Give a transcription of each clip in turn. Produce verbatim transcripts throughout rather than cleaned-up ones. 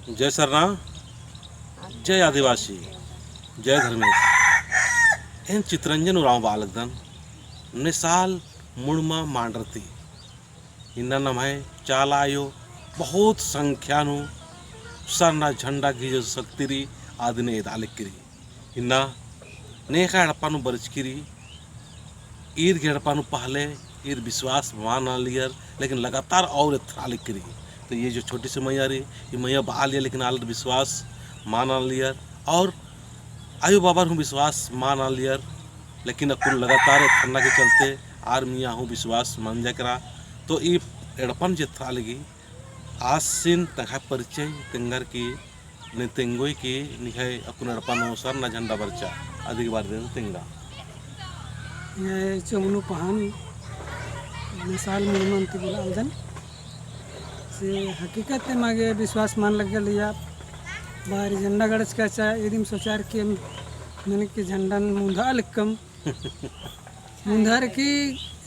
जय सरना, जय आदिवासी, जय धर्मेस। एन चितरंजन उराँव बआ लगदन, नेसाल मुड़मा मांडर ती। इन्ना नम्है चाला आयो बहुत संख्या नू सरना झंडा गही जो शक्ति रई, अदिन एदा लगी रई। इन्ना नेखा एड़पा नू बरचकी रई, ईर गे एड़पा नू पहले ईर विश्वास मल ननालियर, लेकिन लगातार और एथरा लगी रई। तो ये जो छोटी सी मैया रई, ये मैया बआलियर, लेकिन आलर विश्वास मल ननालियर, और आयो बाबर हूँ विश्वास मल ननालियर, लेकिन अक्कुन लगातार एथरना के चलते आर मइय्याँ हूँ विश्वास मंजा केरा। तो ई एड़पन जे एथरा लगी, आसिन तंग्है परिचय तेंगर की, ने तेंगोय की निंग्है अक्कुन एड़पा नू सरना झंडा बरचा, अदिगे बारे तेंगा। ये चमनू पहान, नेसाल मुड़मा ती बआ लगदन। से हकीकत एमा गे विश्वास मल लग्गा लिया। बारी झंडा गड़चका चा, इदिम सोचार की एम, मने कि झंडन मुंधा लक्कम। मुंधार की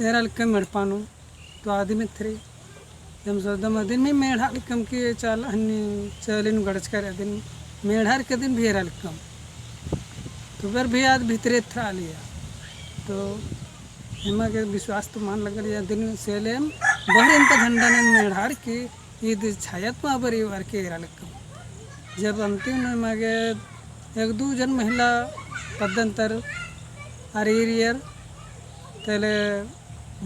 एरा लक्कम एड़पा नू। तो अदिम एथरी। एम सोचदम अदिन मी मेढ़ा लक्कम कि चाला हन्नी चाली नू गड़चका रई अदिन मेढ़ार की अदिन भी एरा लक्कम। तो फिर भी आद भितरे एथरा लिया। तो एमा गे विश्वास तो मल लग्गा लिया अदिन से ले एम बहरिन ता झंडन मेढ़ार की ईद छाया तो अबरी बार के एरा लक्कम। जब अंतिम में एमा गे एक दू जन महिला पद्दन तर अर ईरियर तले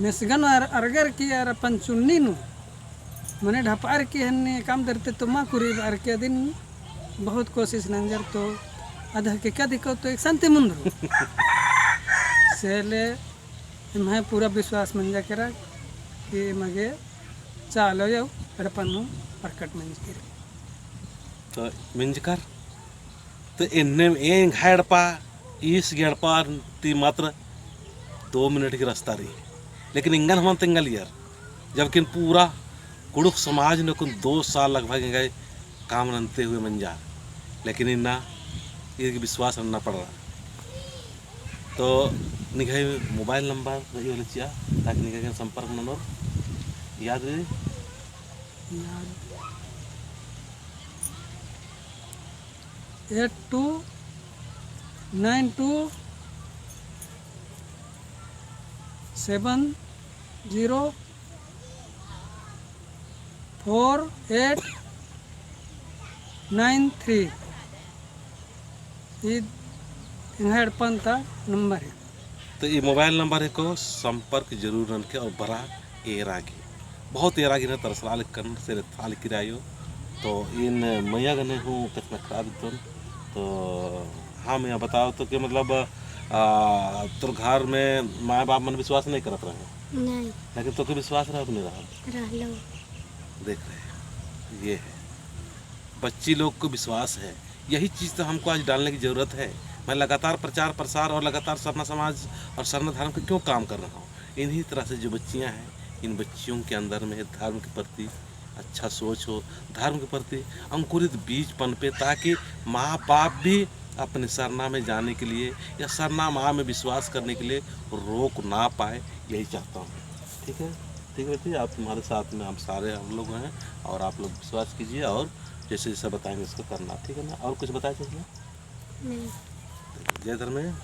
मेसगन अर अरगर की अर अपन चुन्नी नू मने ढपार की हन्ने काम दरते तो मा कुरी बार के अदिन बहुत कोशिश नंजर तो अद हकीकत इको तो एकसन ती मुंदरो। से ले एम्है पूरा विश्वास मंजा केरा कि एमा गे चाला आयो एड़पा नू प्रकट मंजकी रई। तो मंजकर, तो एन्ने एंग्है एड़पा, ईस गे एड़पा ती मात्र दो मिनट की रास्ता रई, लेकिन एंगन हूँ मल तेंगालियर, जबकि पूरा कुँड़ुख़ समाज नू अक्कुन दो साल लगभग एंग्है काम नन्ते हुए मंजा, लेकिन इन्ना ईर गे विश्वास नन्ना पड़रा। तो निंग्है मोबाइल नंबर रई होले चिआ, ताकि निंग्है गे संपर्क ननोर। याद रई? याद। Eight two nine two seven zero four eight nine three. ईद एंग्है एड़पन ता नंबर है। तो ई मोबाइल नंबर है को संपर्क जरूर ननके और बरआ एरा गे। बहुत एरा गे ना तरसरआ लक्कन से एथरा लगी रई आयो। तो इन मइया गने हूँ कछनखरआ दितोन। तो हाँ मइया बताओ तो कि मतलब, आ, तोर घर में माय बाप मन विश्वास नहीं करत रहे? नहीं। लेकिन तोके विश्वास रहा कि नहीं रहा? रहलो। देख रहे हैं, ये है, बच्ची लोग को विश्वास है। यही चीज़ तो हमको आज डालने की ज़रूरत है। मैं लगातार प्रचार प्रसार और लगातार सरना समाज और सरना धर्म का क्यों काम कर रहा हूँ? इन्हीं तरह से जो बच्चियाँ हैं, इन बच्चियों के अंदर में धर्म के प्रति अच्छा सोच हो, धर्म के प्रति अंकुरित बीज पनपे, ताकि माँ बाप भी अपने सरना में जाने के लिए या सरना माँ में विश्वास करने के लिए रोक ना पाए, यही चाहता हूँ। ठीक है, ठीक है बेटी, आप, तुम्हारे साथ में हम सारे हम लोग हैं और आप लोग विश्वास कीजिए और जैसे जैसे बताएंगे उसको करना, ठीक है ना? और कुछ बताया चाहिए? नहीं। जय धर्मेश।